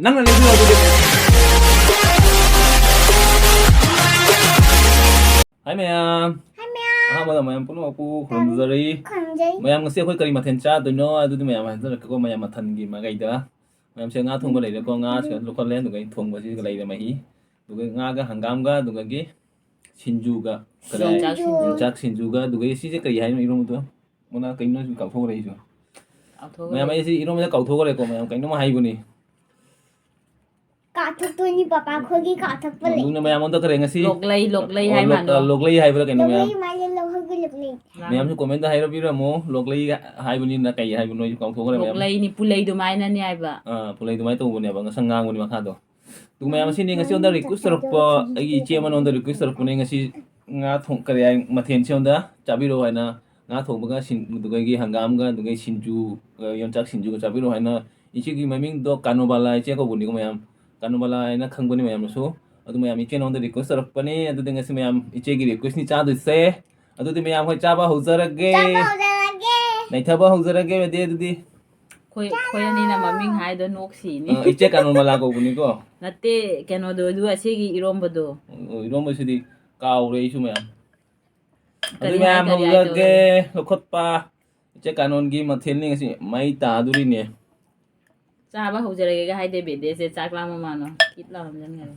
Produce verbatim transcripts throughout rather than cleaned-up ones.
ꯅꯪꯅ ꯂꯩꯕꯤꯌꯣ ꯑꯗꯨꯗꯤ꯫ ꯍꯥꯏ ꯃꯌꯥꯝ꯫ ꯍꯥꯏ ꯃꯌꯥꯝ꯫ ꯑꯍꯥꯟꯕꯗ ꯃꯌꯥꯝ ꯄꯨꯝꯅꯃꯛꯄꯨ ꯈꯨꯔꯨꯝꯖꯔꯤ꯫ ꯈꯨꯔꯨꯝꯖꯩ꯫ ꯃꯌꯥꯝ ꯉꯁꯤ ꯑꯩꯈꯣꯏ ꯀꯔꯤ ꯃꯊꯦꯜ ꯆꯥꯗꯣꯏꯅꯣ ꯑꯗꯨꯗꯤ ꯃꯌꯥꯝ ꯍꯥꯏꯖꯔꯛꯀꯦꯀꯣ꯫ ꯃꯌꯥꯝ ꯃꯊꯟꯒꯤ ꯃꯥꯏꯀꯩꯗ ꯃꯌꯥꯝꯁꯦ ꯉꯥ ꯊꯣꯡꯕ ꯂꯩꯔꯦꯀꯣ꯫ ꯉꯥꯁꯦ ꯂꯧꯈꯠꯂꯦ, ꯑꯗꯨꯒ ꯑꯩ ꯊꯣꯡꯕꯁꯤꯒ ꯂꯩꯔꯦ ꯃꯍꯤ꯫ ꯑꯗꯨꯒ ꯉꯥꯒ ꯍꯪꯒꯥꯝꯒ, ꯑꯗꯨꯗꯒꯤ ꯁꯤꯡꯖꯨꯒ, ꯀꯔꯤ ꯍꯥꯏ? ꯌꯣꯡꯆꯥꯛ ꯁꯤꯡꯖꯨ꯫ ꯌꯣꯡꯆꯥꯛ ꯁꯤꯡꯖꯨꯒ, ꯑꯗꯨꯒ ꯁꯤꯁꯦ ꯀꯔꯤ ꯍꯥꯏꯅꯣ ꯏꯔꯣꯝꯕꯗꯣ? ꯃꯅꯥ ꯀꯩꯅꯣꯁꯨ ꯀꯥꯎꯊꯣꯛꯈ꯭ꯔꯦ ꯑꯩꯁꯨ꯫ ꯀꯥꯎꯊꯣꯛꯈ꯭ꯔꯦ꯫ ꯃꯌꯥꯝ ꯑꯩꯁꯦ ꯏꯔꯣꯝꯕꯗ ꯀꯥꯎꯊꯣꯛꯈ꯭ꯔꯦꯀꯣ꯫ ꯃꯌꯥꯝ ꯀꯩꯅꯣꯝ ꯍꯥꯏꯕꯅꯤ꯫ ꯀꯥꯊꯣꯛꯇꯣꯏꯅꯤ ꯄꯄꯥ, ꯑꯩꯈꯣꯏꯒꯤ ꯀꯥꯊꯣꯛꯄ ꯂꯩ꯫ ꯑꯗꯨꯅ ꯃꯌꯥꯝ ꯑꯣꯟꯊꯣꯛꯈ꯭ꯔꯦ ꯉꯁꯤ꯫ ꯂꯣꯛꯂꯩ, ꯂꯣꯛꯂꯩ ꯑꯣ, ꯍꯥꯏ ꯂꯣꯛ-, ꯃꯥꯜꯂꯣ꯫ ꯂꯣꯛꯂꯩ ꯍꯥꯏꯕ꯭ꯔꯥ ꯀꯩꯅꯣ ꯃꯌꯥꯝ? ꯂꯣꯛꯂꯩ ꯃꯥꯜꯂꯦ, ꯂꯧꯍꯧꯒꯦ ꯂꯣꯛꯂꯩ꯫ ꯃꯌꯥꯝꯁꯨ comment ꯍꯥꯏꯔꯛꯄꯤꯔꯝꯃꯣ, ꯂꯣꯛꯂꯩ ꯍꯥꯏꯕꯅꯤꯅ ꯀꯩ ꯍꯥꯏꯕꯅꯣ ꯑꯩꯁꯨ ꯀꯥꯎꯊꯣꯛꯈ꯭ꯔꯦ ꯃꯌꯥꯝ꯫ ꯂꯣꯛꯂꯩꯅꯤ, ꯄꯨꯂꯩ ꯑꯗꯨꯃꯥꯏꯅꯅꯤ ꯍꯥꯏꯕ꯫ ꯑꯥ, ꯄꯨꯂꯩ ꯑꯗꯨꯃꯥꯏꯅ ꯇꯧꯕꯅꯦꯕ, ꯉꯁꯪ ꯉꯥꯡꯕꯅꯤ ꯃꯈꯥꯗꯣ꯫ ꯑꯗꯨ ꯃꯌꯥꯝ ꯑꯁꯤꯅꯤ ꯉꯁꯤ ꯑꯩꯉꯣꯟꯗ request ꯇꯧꯔꯛꯄ, ꯑꯩꯒꯤ ꯏꯆꯦ ꯑꯃꯅ ꯑꯩꯉꯣꯟꯗ request ꯇꯧꯔꯛꯄꯅꯦ ꯉꯁꯤ ꯉꯥ ꯊꯣꯡ-, ꯀꯔꯤ ꯍꯥꯏ, ꯃꯊꯦꯜꯁꯦ ꯑꯩꯉꯣꯟꯗ ꯆꯥꯕꯤꯔꯛꯑꯣ ꯍꯥꯏꯅ, ꯉꯥ ꯊꯣꯡꯕꯒ ꯁꯤꯡ-, ꯑꯗꯨꯗꯒꯤ ꯍꯪꯒꯥꯝꯒ, ꯑꯗꯨꯗꯒꯤ ꯁꯤꯡꯖꯨ, ꯑ, ꯌꯣꯡꯆꯥꯛ ꯁꯤꯡꯖꯨꯒ ꯆꯥꯕꯤꯔꯛꯑꯣ ꯍꯥꯏꯅ꯫ ꯏꯆꯦꯒꯤ ꯃꯃꯤꯡꯗꯣ ꯀꯥꯅꯣꯕꯥꯂꯥ ꯏꯆꯦ ꯀꯧꯕꯅꯤꯀꯣ ꯃꯌꯥꯝ, ꯀꯥꯅꯣꯕꯥꯂꯥ ꯍꯥꯏꯅ ꯈꯪꯕꯅꯤ ꯃꯌꯥꯝꯅꯁꯨ꯫ ꯑꯗꯨ ꯃꯌꯥꯝ ꯏꯆꯦ ꯅꯉꯣꯟꯗ request ꯇꯧꯔꯛꯄꯅꯦ꯫ ꯑꯗꯨꯗꯤ ꯉꯁꯤ ꯃꯌꯥꯝ ꯏꯆꯦꯒꯤ request ꯅꯤ ꯆꯥꯗꯣꯏꯁꯦ꯫ ꯑꯗꯨꯗꯤ ꯃꯌꯥꯝ ꯍꯣꯏ ꯆꯥꯕ ꯍꯧꯖꯔꯒꯦ꯫ ꯆꯥꯕ ꯍꯧꯖꯔꯒꯦ꯫ ꯅꯩꯊꯕ ꯍꯧꯖꯔꯒꯦ ꯑꯗꯨꯗꯤ꯫ ꯑꯩꯈꯣꯏ, ꯑꯩꯈꯣꯏ ꯑꯅꯤꯅ ꯃꯃꯤꯡ ꯍꯥꯏꯗꯣ ꯅꯣꯛꯁꯤꯅꯤ꯫ ꯑ, ꯏꯆꯦ ꯀꯥꯅꯣꯕꯥꯂꯥ ꯀꯧꯕꯅꯤꯀꯣ꯫ ꯅꯠꯇꯦ, ꯀꯩꯅꯣꯗꯣ, ꯑꯗꯨ ꯑꯁꯤꯒꯤ ꯏꯔꯣꯝꯕꯗꯣ꯫ ꯑꯣ, ꯏꯔꯣꯝꯕꯁꯤꯗꯤ ꯀꯥꯎꯔꯦ ꯑꯩꯁꯨ ꯃꯌꯥꯝ꯫ ꯀꯔꯤ ꯑꯗꯨ ꯃꯌꯥꯝ ꯍꯥꯏ, ꯀꯔꯤ ꯍꯥꯏ ꯍꯧꯖꯔꯒꯦ, ꯇꯧꯔꯒꯦ? ꯂꯧꯈꯠꯄ꯫ ꯏꯆꯦ ꯀꯥꯅꯣꯟꯒꯤ ꯃꯊꯦꯜꯅꯤ ꯉꯁꯤ, ꯃꯩ ꯇꯥꯗꯣꯔꯤꯅꯦ꯫ ꯆꯥꯕ ꯍꯧꯖꯔꯒꯦꯒ ꯍꯥꯏꯗꯦ ꯕꯦꯗꯦꯁꯦ, ꯆꯥꯛ ꯂꯥꯝꯕ ꯃꯥꯅꯣ ꯀꯤꯠ ꯂꯥꯎ ꯍꯟꯖꯟꯈꯔꯦ꯫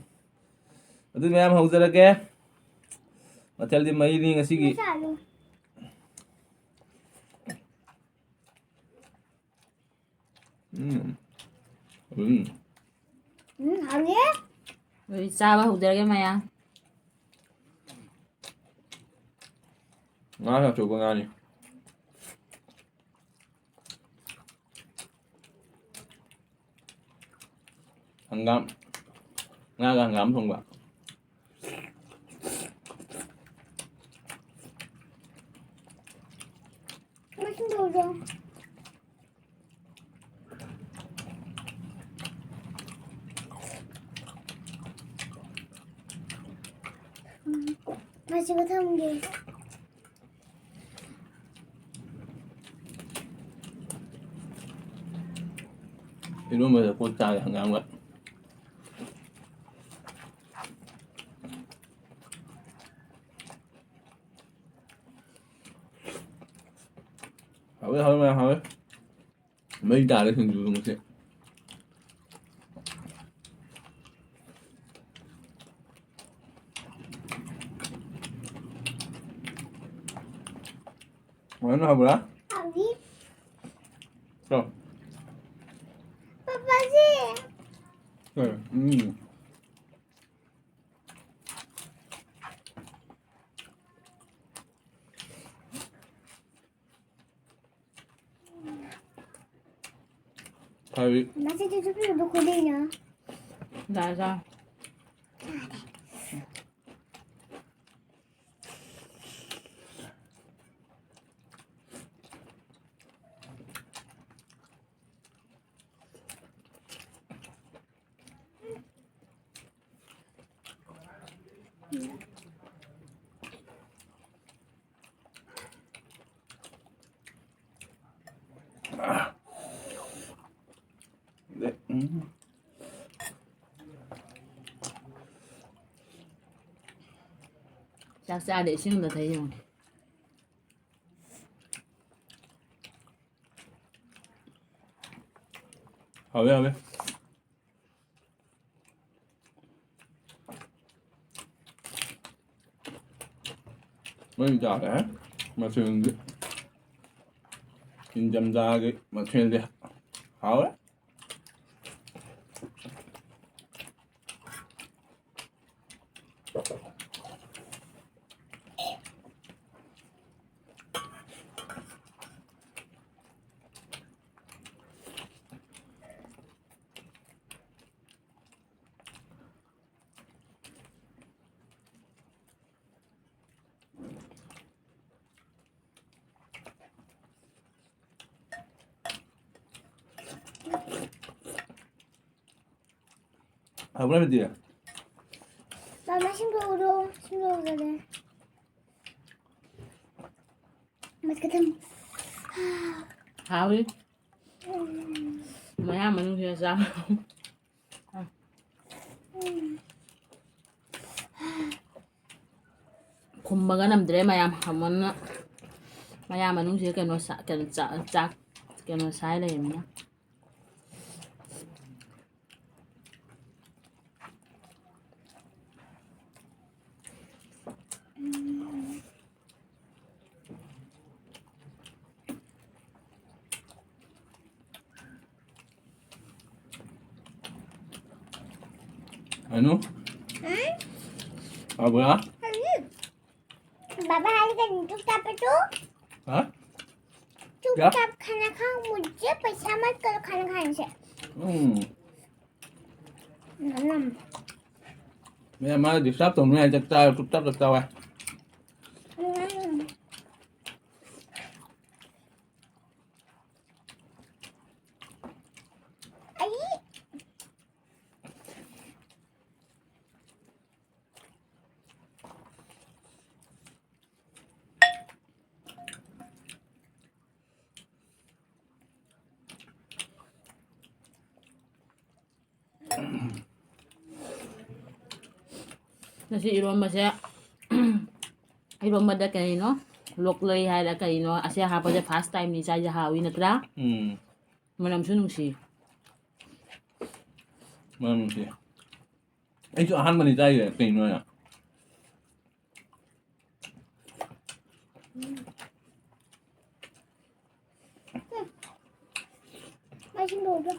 ꯑꯗꯨ ꯃꯌꯥꯝ ꯍꯧꯖꯔꯒꯦ꯫ ꯃꯊꯦꯜꯗꯤ ꯃꯩꯅꯤ ꯉꯁꯤꯒꯤ꯫ ꯃꯁꯥꯂꯨ꯫ ꯎꯝ꯫ ꯎꯝ꯫ ꯎꯝ, ꯍꯥꯎꯅꯤ꯫ ꯑꯗꯨꯗꯤ ꯆꯥꯕ ꯍꯧꯖꯔꯒꯦ ꯃꯌꯥꯝ꯫ ꯉꯥ ꯑꯆꯧꯕ ꯉꯥꯅꯤ꯫ ꯍꯪꯒꯥꯝ꯫ ꯉꯥꯒ ꯍꯪꯒꯥꯝ ꯊꯣꯡꯕ꯫ ꯃꯁꯤꯡ ꯇꯧꯔꯣ꯫ ꯎꯝ, ꯃꯁꯤꯒ ꯊꯝꯒꯦ꯫ ꯏꯔꯣꯟꯕꯗ ꯀꯣꯠ ꯆꯥꯒꯦ ꯍꯪꯒꯥꯝꯒ꯫ ꯍꯥꯎꯋꯦ, ꯍꯥꯎꯋꯦ, ꯃꯌꯥꯝ ꯍꯥꯎꯋꯦ꯫ ꯃꯩ ꯇꯥꯔꯦ ꯁꯤꯡꯖꯨꯗꯣ ꯉꯁꯤ꯫ ꯐꯖꯅ ꯍꯧꯕ꯭ꯔꯥ? ꯍꯥꯎꯅꯤ꯫ ꯆꯥꯎ꯫ ꯄꯥꯄꯥꯖꯤ꯫ ꯀꯩ? ꯎꯝ꯫ ꯍꯥꯏꯗꯤ ꯃꯁꯤꯗꯤ ꯆꯨꯞꯄꯤꯔꯨꯕ ꯈꯨꯗꯤꯡꯅ꯫ ꯌꯥꯔꯦ, ꯆꯥꯔꯣ꯫ ꯆꯥꯛ ꯆꯥꯗꯦ, ꯏꯁꯤꯡꯗ ꯊꯩ ꯌꯦꯡꯉꯨ꯫ ꯍꯥꯎꯋꯦ, ꯍꯥꯎꯋꯦ꯫ ꯃꯩ ꯇꯥꯔꯦ꯫ ꯃꯊꯦꯜꯗꯤ ꯏꯪꯊꯝꯊꯥꯒꯤ ꯃꯊꯦꯜꯗꯤ ꯍꯥꯎꯔꯦ꯫ ꯍꯥꯎꯕ꯭ꯔꯥ, ꯕꯤꯇꯤ? ꯃꯥꯃꯥ, ꯁꯤꯡꯗꯣꯛꯎꯔꯣ, ꯁꯤꯡꯗꯣꯛꯎꯔꯣ꯫ ꯃꯁꯀꯇꯝ꯫ ꯍꯥꯎꯋꯤ꯫ ꯎꯝ꯫ ꯃꯌꯥꯝ ꯃꯅꯨꯡꯁꯤꯗ ꯆꯥꯕ꯫ ꯈꯨꯝꯕꯒ ꯅꯝꯗ꯭ꯔꯦ ꯃꯌꯥꯝ꯫ ꯑꯃꯅ ꯃꯌꯥꯝ ꯃꯅꯨꯡꯁꯤꯗ ꯀꯩꯅꯣ ꯁꯥ-, ꯀꯩꯅꯣ ꯆꯥ-, ꯆꯥꯛ ꯀꯩꯅꯣ ꯁꯥꯏ ꯂꯩꯔꯝꯃꯤꯅ꯫ ꯑꯅꯨ? ꯎꯝ? ꯍꯥꯎꯕ꯭ꯔꯥ? ꯎꯝ꯫ ꯕꯥꯕꯥ ꯍꯥꯏꯔꯒ ꯅꯤꯇꯨ ꯆꯥꯄꯗꯨ? ꯍꯥ? ꯆꯨꯞ ꯀꯌꯥ? ꯆꯥꯞ ꯈꯥꯅꯥ ꯈꯥꯎ, ꯃꯨꯖꯦ ꯄꯩꯁꯥ ꯃꯠ ꯀꯔꯣ ꯈꯥꯅꯥ ꯈꯥꯅꯦ ꯁꯦ꯫ ꯎꯝ꯫ ꯅꯝ꯫ ꯃꯌꯥꯝ ꯃꯥꯅ disturb ꯇꯧꯅꯤ ꯍꯥꯏ ꯆꯥꯛ ꯆꯥꯔ ꯆꯨꯞ ꯆꯥꯞ ꯆꯥꯛ ꯆꯥꯎ ꯍꯥꯏ꯫ ꯎꯝ꯫ ꯑꯩ꯫ ꯉꯁꯤ ꯏꯔꯣꯝꯕꯁꯦ, ꯏꯔꯣꯝꯕꯗ ꯀꯔꯤꯅꯣ? ꯂꯣꯛꯂꯩ ꯍꯥꯏꯔ ꯀꯔꯤꯅꯣ? ꯑꯁꯦ ꯍꯥꯞꯄꯁꯦ first timeꯅꯤ ꯆꯥꯏꯁꯦ, ꯍꯥꯎꯏ ꯅꯠꯇ꯭ꯔꯥ? ꯎꯝ꯫ ꯃꯅꯝꯁꯨ ꯅꯨꯡꯁꯤ꯫ ꯃꯅꯝ ꯅꯨꯡꯁꯤ꯫ ꯑꯩꯁꯨ ꯑꯍꯥꯟꯕꯅꯤ ꯆꯥꯏꯁꯦ, ꯀꯩꯅꯣ ꯍꯥꯏꯅ꯫ ꯎꯝ꯫ ꯃꯥꯏꯁꯤꯡꯗꯣ ꯎꯗ꯭ꯔꯣ?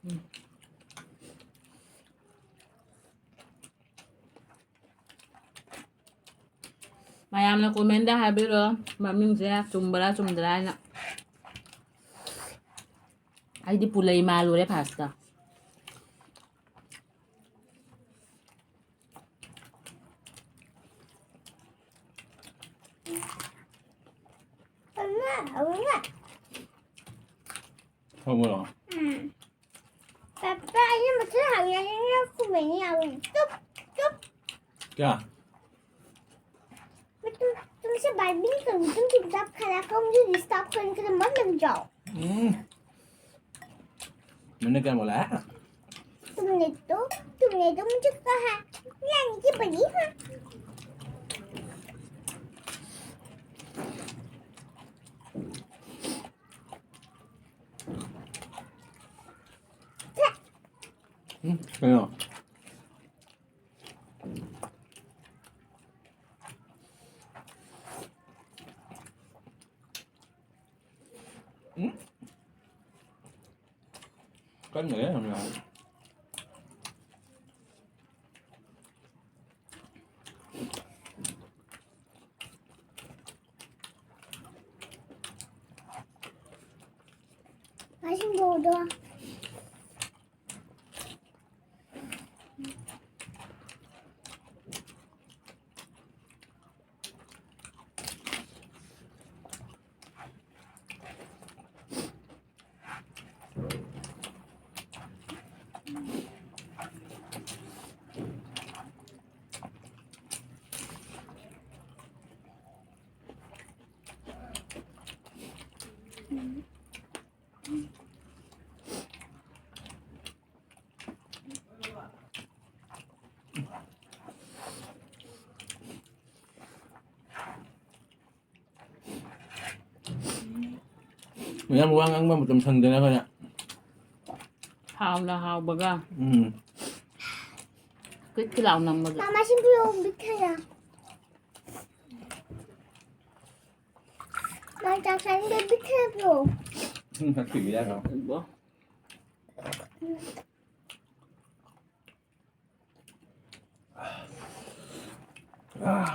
ꯎꯝ꯫ ꯃꯌꯥꯝꯅ commentꯗ ꯍꯥꯏꯕꯤꯔꯣ, ꯃꯃꯤꯡꯁꯦ ꯆꯨꯝꯕ꯭ꯔꯥ ꯆꯨꯝꯗ꯭ꯔꯥ ꯍꯥꯏꯅ꯫ ꯑꯩꯗꯤ ꯄꯨꯂꯩ ꯃꯥꯜꯂꯨꯔꯦ firstꯇ꯫ ꯊꯧꯕ꯭ꯔꯣ? ꯎꯝ꯫ ꯄꯥꯄꯥ, ꯑꯩꯅ ꯃꯊꯟ ꯍꯥꯏꯕ ꯌꯥꯏ, ꯑꯩꯅ ꯈꯨꯝꯃꯩꯅ ꯌꯥꯎꯕꯅꯤ꯫ ꯆꯨꯞ, ꯆꯨꯞ꯫ क्या? मैं तुम, तुमसे बात भी नहीं करूँगी। तुम चुपचाप खाना खाओ, मुझे डिस्टर्ब करने के लिए मत लग जाओ। हम्म। मैंने क्या बोला है? तुमने तो, तुमने तो मुझे कहा, "रानी की बनी है।" हम्म, सुनो। हम्म? कल मिले हम यहाँ। Masih bodoh. ꯃꯌꯥꯝ ꯋꯥ ꯉꯥꯡꯕ ꯃꯇꯝ ꯁꯪꯗꯅ ꯑꯩꯈꯣꯏꯅ꯫ ꯍꯥꯎꯅ ꯍꯥꯎꯕꯒ꯫ ꯎꯝ꯫ ꯀꯤꯠ ꯀꯤ ꯂꯥꯎ ꯅꯝꯕꯒ꯫ ꯃꯥꯃꯥ ꯁꯤꯡꯖꯨ ꯄꯤꯊꯛꯑꯣ꯫ ꯃꯥ ꯆꯥꯛ ꯆꯥꯅꯤꯡꯗꯦ ꯄꯤꯊꯛꯑꯣ꯫ ꯏꯁꯤꯡ ꯊꯛꯈꯤꯒꯦ ꯍꯥꯏꯔꯣ? ꯏꯕꯣ꯫ ꯑꯥ,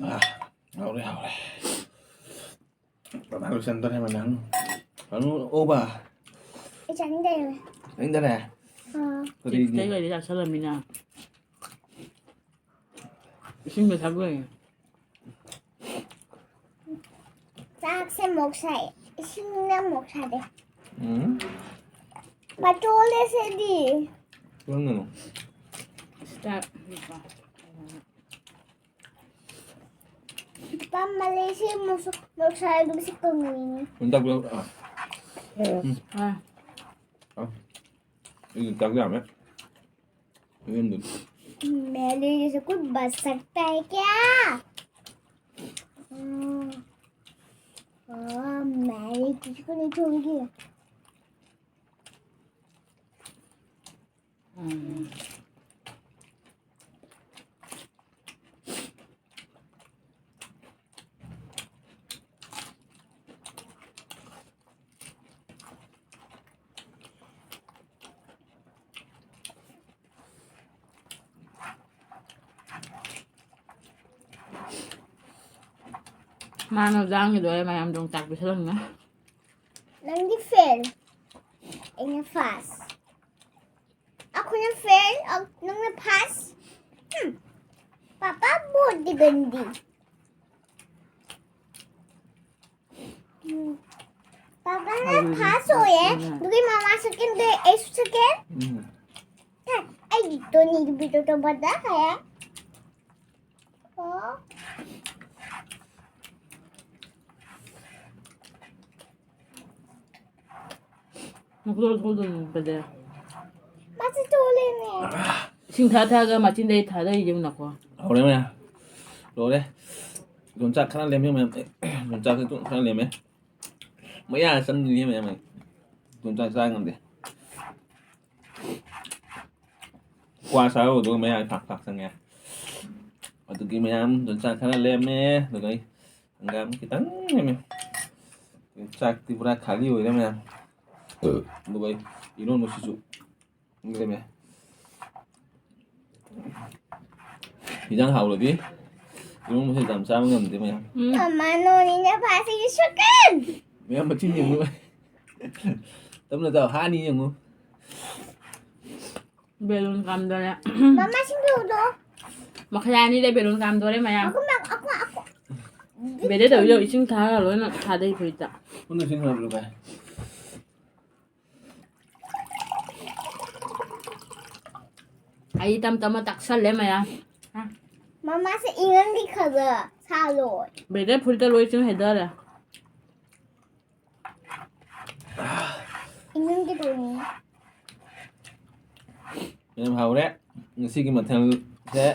ꯑꯥ, ꯍꯥꯎꯔꯦ, ꯍꯥꯎꯔꯦ꯫ ꯄꯥꯃꯥ ꯂꯣꯏꯁꯟꯗꯣꯔꯦ ꯃꯅꯝ꯫ ꯀꯩꯅꯣ, ꯑꯣꯕ꯫ ꯑꯩ ꯆꯥꯅꯤꯡꯗꯦ꯫ ꯆꯥꯅꯤꯡꯗꯔꯦ? ꯑꯥ꯫ ꯀꯔꯤꯒꯤ? ꯆꯤꯞꯁꯇꯩ ꯀꯩꯗꯩ ꯆꯥꯁꯜꯂꯃꯤꯅ꯫ ꯏꯁꯤꯡꯗ ꯊꯛꯂꯣꯏ꯫ ꯆꯥꯛꯁꯦ ꯃꯣꯛ ꯁꯥꯏ, ꯏꯁꯤꯡꯅ ꯃꯣꯛ ꯁꯥꯗꯦ꯫ ꯎꯝ꯫ ꯃꯇꯣꯜꯂꯦ ꯁꯤꯗꯤ꯫ ꯀꯔꯝꯕꯅꯣ? ꯁꯤꯗ꯫ ꯄꯥꯝꯃꯜꯂꯦ ꯁꯤ ꯃꯣꯔꯣꯛ ꯁꯥ-, ꯃꯣꯔꯣꯛ ꯁꯥꯍꯟꯗꯕꯁꯤ ꯀꯪꯅꯤꯡꯉꯤ꯫ ꯌꯣꯡꯆꯥꯛ ꯄꯤꯔꯛ-, ꯑꯥ꯫ ꯎꯝ꯫ ꯑꯥ꯫ ꯑꯥ꯫ ꯑꯩ ꯌꯣꯡꯆꯥꯛ ꯌꯥꯝꯃꯦ꯫ ꯌꯨꯝꯗ꯫ ꯃꯦꯂꯤꯒꯤꯁꯨ ꯀꯨꯠ ꯕꯁꯛ ꯇꯥꯏ ꯀꯌꯥ? ꯎꯝ꯫ ꯑꯥ, ꯃꯦꯂꯤꯒꯤꯁꯨ ꯀꯨꯠ ꯊꯣꯡꯒꯤ꯫ ꯎꯝ꯫ ꯃꯥꯅ ꯂꯥꯡꯉꯤꯗꯣ ꯑꯩ ꯃꯌꯥꯝꯗꯣ ꯑꯃꯨꯛ ꯇꯥꯛꯄꯤꯁꯜꯂꯝꯃꯦ꯫ ꯅꯪꯗꯤ ꯐꯦꯜ, ꯑꯩꯅ ꯐꯥꯁ꯫ ꯑꯩꯈꯣꯏꯅ ꯐꯦꯜ, ꯑ, ꯅꯪꯅ ꯐꯥꯁ꯫ ꯍꯝ꯫ Papa body ꯒꯟꯗꯤ꯫ ꯎꯝ꯫ ꯄꯥꯄꯥꯅ ꯐꯥꯁ ꯑꯣꯏꯌꯦ, ꯎꯝ꯫ ꯑꯗꯨꯒꯤ ꯃꯃꯥ ꯁꯦꯀꯦꯟ ꯑꯣꯏꯌꯦ, ꯑꯩꯁꯨ ꯁꯦꯀꯦꯟ꯫ ꯎꯝ꯫ ꯍꯦ, ꯑꯩꯒꯤ ꯇꯣꯅꯤꯒꯤ ꯚꯤꯗꯤꯑꯣ ꯇꯧꯕꯗ ꯍꯥꯏꯌꯦ꯫ ꯑꯣ꯫ ꯃꯈꯨꯗꯣꯜ ꯊꯣꯛꯗꯣꯏꯅꯦ ꯕꯗꯦ꯫ ꯃꯥꯁꯨ ꯊꯣꯛꯂꯦꯅꯦ꯫ ꯏꯁꯤꯡ ꯊꯥ ꯊꯥꯒ ꯃꯆꯤꯟꯗꯩ ꯊꯥꯗꯩ ꯌꯦꯡꯉꯨꯅꯀꯣ꯫ ꯍꯧꯔꯦ ꯃꯌꯥꯝ꯫ ꯂꯣꯏꯔꯦ꯫ ꯌꯣꯡꯆꯥꯛ ꯈꯔ ꯂꯦꯝꯃꯦ ꯃꯌꯥꯝ꯫ ꯌꯣꯡꯆꯥꯛꯁꯦ ꯈꯔ ꯂꯦꯝꯃꯦ꯫ ꯃꯌꯥ ꯆꯪꯗ꯭ꯔꯤꯌꯦ ꯃꯌꯥꯝ꯫ ꯌꯣꯡꯆꯥꯛ ꯆꯥ ꯉꯝꯗꯦ꯫ ꯀ꯭ꯋꯥ ꯆꯥꯔꯨꯕꯗꯨꯒ ꯃꯌꯥ ꯐꯥꯛ ꯐꯥꯛ ꯆꯪꯉꯦ꯫ ꯑꯗꯨꯒꯤ ꯃꯌꯥꯝ ꯌꯣꯡꯆꯥꯛ ꯈꯔ ꯂꯦꯝꯃꯦ꯫ ꯑꯗꯨꯒ ꯑꯩ ꯍꯪꯒꯥꯝ ꯈꯤꯇꯪ ꯂꯦꯝꯃꯦ꯫ ꯆꯥꯛꯇꯤ ꯄꯨꯔꯥ ꯈꯥꯂꯤ ꯑꯣꯏꯔꯦ ꯃꯌꯥꯝ꯫ ꯑꯗꯨꯒ ꯑꯩ ꯏꯔꯣꯟꯕꯁꯤꯁꯨ ꯂꯦꯝꯃꯦ꯫ ꯍꯤꯟꯖꯥꯡ ꯍꯥꯎꯔꯗꯤ ꯏꯔꯣꯟꯕꯁꯦ ꯌꯥꯝ ꯆꯥꯕ ꯉꯝꯗꯦ ꯃꯌꯥꯝ꯫ ꯎꯝ꯫ ꯃꯃꯥ ꯅꯣꯅꯤꯅ ꯐꯥꯁꯤꯒꯤ ꯁꯨꯀꯟ꯫ ꯃꯌꯥꯝ ꯃꯆꯤꯟ ꯌꯦꯡꯉꯨ꯫ ꯇꯞꯅ ꯆꯥꯎ, ꯍꯥꯅꯤ ꯌꯦꯡꯉꯨ꯫ ꯕꯦꯂꯨꯟ ꯀꯥꯝꯗꯣꯔꯦ꯫ ꯃꯃꯥ ꯁꯤꯡꯖꯨꯗꯣ꯫ ꯃꯈꯜ ꯑꯅꯤꯗ ꯕꯦꯂꯨꯟ ꯀꯥꯝꯗꯣꯔꯦ ꯃꯌꯥꯝ꯫ ꯑꯩꯈꯣꯏ ꯃꯥ-, ꯑꯩꯈꯣꯏ, ꯑꯩꯈꯣꯏ꯫ ꯕꯦꯗꯦ ꯇꯧꯔꯤꯗꯣ ꯏꯁꯤꯡ ꯊꯥꯔꯒ ꯂꯣꯏꯅ ꯊꯥꯗꯩ ꯐꯨꯔꯤꯠꯇ꯫ ꯎꯟꯅ ꯁꯤꯡ ꯍꯥꯞꯄꯤꯔꯣ ꯚꯥꯏ꯫ ꯑꯩ ꯇꯝ ꯇꯝꯃ ꯇꯥꯛꯁꯜꯂꯦ ꯃꯌꯥꯝ꯫ ꯃꯃꯥꯁꯦ ꯏꯪꯍꯟꯕꯤ ꯈꯔ ꯍꯥꯎꯔꯣꯏ꯫ ꯕꯦꯗꯦ ꯐꯨꯔꯤꯠꯇ ꯂꯣꯏ ꯆꯤꯡ ꯍꯩꯗꯔꯦ꯫ ꯏꯃꯨꯡꯒꯤ ꯇꯧꯅꯤ꯫ ꯌꯥꯝ ꯍꯥꯎꯔꯦ꯫ ꯉꯁꯤꯒꯤ ꯃꯊꯦꯜꯁꯦ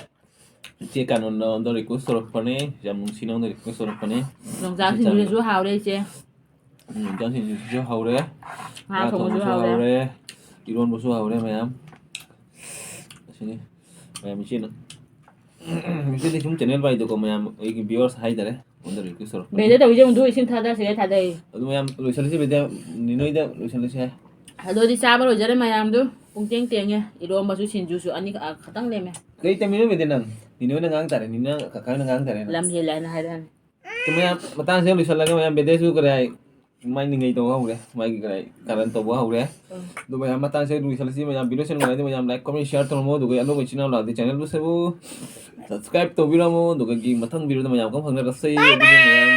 ꯏꯆꯦ ꯀꯥꯅꯣꯟꯅ ꯑꯩꯉꯣꯟꯗ request ꯇꯧꯔꯛꯄꯅꯦ꯫ ꯌꯥꯝ ꯅꯨꯡꯁꯤꯅ ꯑꯩꯉꯣꯟꯗ request ꯇꯧꯔꯛꯄꯅꯦ꯫ ꯌꯣꯡꯆꯥꯛ ꯁꯤꯡꯖꯨꯁꯨ ꯍꯥꯎꯔꯦ, ꯏꯆꯦ꯫ ꯎꯝ, ꯌꯣꯡꯆꯥꯛ ꯁꯤꯡꯖꯨꯁꯨ ꯍꯥꯎꯔꯦ꯫ ꯉꯥ ꯉꯥ ꯊꯣꯡꯕꯁꯨ ꯊꯣꯡꯕꯁꯨ ꯍꯥꯎꯔꯦ꯫ ꯍꯥꯎꯔꯦ꯫ ꯏꯔꯣꯟꯕꯁꯨ ꯍꯥꯎꯔꯦ ꯃꯌꯥꯝ꯫ ꯑꯁꯤꯅꯤ꯫ ꯃꯌꯥꯝ ꯏꯆꯦꯅ, ꯏꯆꯦꯗꯤ ꯁꯨꯝ channel ꯄꯥꯏꯗꯀꯣ ꯃꯌꯥꯝ, ꯑꯩꯒꯤ viewers ꯍꯥꯏꯇꯥꯔꯦ꯫ ꯑꯩꯉꯣꯟꯗ request ꯇꯧꯔꯛꯄꯅꯦ꯫ ꯕꯦꯗꯦ ꯇꯧꯔꯤꯁꯦ ꯑꯃꯨꯛ ꯏꯁꯤꯡ ꯊꯥꯗꯔꯁꯤꯔꯦ ꯊꯥꯗꯩ꯫ ꯑꯗꯨ ꯃꯌꯥꯝ ꯂꯣꯏꯁꯤꯜꯂꯁꯤ ꯕꯦꯗꯦ, ꯅꯤꯅꯣꯏꯗ ꯂꯣꯏꯁꯤꯜꯂꯁꯤ ꯍꯥꯏ꯫ ꯑꯗꯨꯗꯤ ꯆꯥꯕ ꯂꯣꯏꯖꯔꯦ ꯃꯌꯥꯝꯗꯨ꯫ ꯄꯨꯡ ꯇꯦꯡ ꯇꯦꯡꯉꯦ꯫ ꯏꯔꯣꯝꯕꯁꯨ ꯁꯤꯡꯖꯨꯁꯨ ꯑꯅꯤ ꯈ-, ꯈꯛꯇꯪ ꯂꯦꯝꯃꯦ꯫ ꯀꯩ ꯇꯝꯃꯤꯅꯣ ꯕꯦꯗꯦ ꯅꯪ? ꯅꯤꯅꯣꯏꯅ ꯉꯥꯡ ꯇꯥꯔꯦ, ꯅꯤꯅꯣꯏ ꯀꯀꯥꯅ ꯉꯥꯡ ꯇꯥꯔꯦ ꯅꯪ꯫ ꯂꯝ ꯍꯦꯜꯂꯦ ꯍꯥꯏꯅ ꯍꯥꯏꯔꯛꯑꯅꯤ꯫ ꯑꯗꯨ ꯃꯌꯥꯝ ꯃꯇꯥꯡꯁꯤꯗ ꯂꯣꯏꯁꯤꯜꯂꯒ ꯃꯌꯥꯝ ꯕꯦꯗꯦꯁꯨ ꯀꯔꯤ ꯍꯥꯏ? ꯃꯥꯏ ꯅꯤꯡꯉꯩ ꯇꯧꯕ ꯍꯧꯔꯦ, ꯃꯥꯒꯤ ꯀꯔꯤ ꯍꯥꯏ? ꯀꯥꯔꯟ ꯇꯧꯕ ꯍꯧꯔꯦ꯫ ꯎꯝ꯫ ꯑꯗꯨ ꯃꯌꯥꯝ ꯃꯇꯥꯡꯁꯤꯗ ꯂꯣꯏꯁꯤꯜꯂꯁꯤ꯫ ꯃꯌꯥꯝ video ꯁꯦ ꯅꯨꯡꯉꯥꯏꯔꯗꯤ ꯃꯌꯥꯝ like, comment, share ꯇꯧꯔꯝꯃꯣ꯫ ꯑꯗꯨꯒ ꯑꯅꯧꯕ ꯏꯆꯤꯟ ꯏꯅꯥꯎ ꯂꯥꯛꯑꯗꯤ channel ꯕꯨ subscribe ꯇꯧꯕꯤꯔꯝꯃꯣ꯫ ꯑꯗꯨꯒ ꯃꯊꯪ video ꯗ ꯃꯌꯥꯝ ꯑꯃꯨꯛ ꯐꯪꯅꯔꯁꯤ꯫ ꯑꯗꯨꯗꯤ ꯃꯌꯥꯝ